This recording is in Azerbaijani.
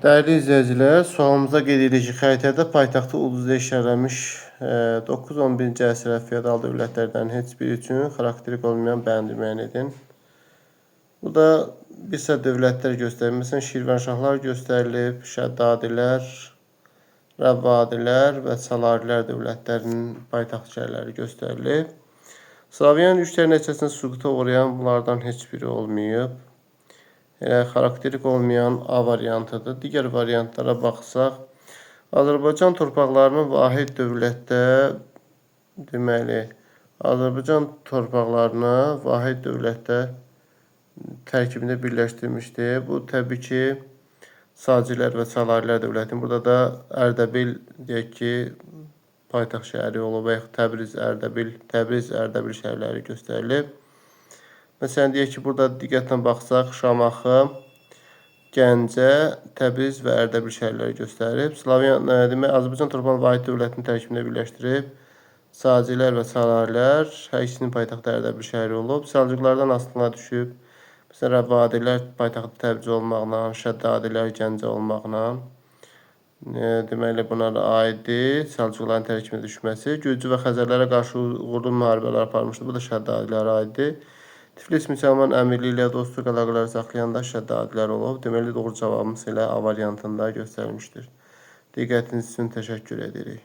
Dəyərli izləyicilər, sualımıza qeyd edirik ki, xəritədə paytaxtı ulduzda işarələnmiş 9-11-ci əsrə feodal dövlətlərdən heç biri üçün xarakterik olmayan bəndi müəyyən edin. Bu da bir sıra dövlətlər göstərilir. Məsələn, Şirvanşahlar göstərilib, Şəddadilər, Rəvadilər və Çalarilər dövlətlərinin paytaxt şəhərləri göstərilib. Slavyan yürüşləri nəticəsində süquta uğrayan bunlardan heç biri olmayıb. Elə xarakterik olmayan A variantıdır. Digər variantlara baxsaq, Azərbaycan torpaqlarını vahid dövlətdə, deməli, Azərbaycan torpaqlarını vahid dövlətdə tərkibində birləşdirmişdi. Bu təbii ki, Sacilər və Çalarilər dövlətinin. Burada da Ərdəbil, deyək ki, paytaxt şəhəri olub və yaxud Təbriz, Ərdəbil, Təbriz, Ərdəbil şəhərləri göstərilib. Məsələn, deyək ki, burada diqqətlə baxsaq, Şamaxı, Gəncə, Təbriz və Ərdəbil şəhərləri göstərilib. Slavyan, demək, Azərbaycan torpağını vahid dövlətinin tərkibində birləşdirib. Sacilər və Çalarilər, hər ikisinin paytaxtı Ərdəbil şəhəri olub. Səlcuqlardan asılına düşüb. Məsələn, Rəvadilər paytaxtı Təbriz olmaqla, Şəddadilər Gəncə olmaqla. Deməli, bunlara aiddir. Səlcuqların tərkibinə düşməsi. Gürcü və Xəzərlərə qarşı uğurlu müharibələr aparmışdı. Bu da Şəddadilərə aiddir. Tiflis müsəlman əmirliyi ilə dostluq əlaqələri saxlayan da Şəddadilər olub. Deməli, doğru cavabımız elə A variantında göstərilmişdir. Diqqətiniz üçün təşəkkür edirik.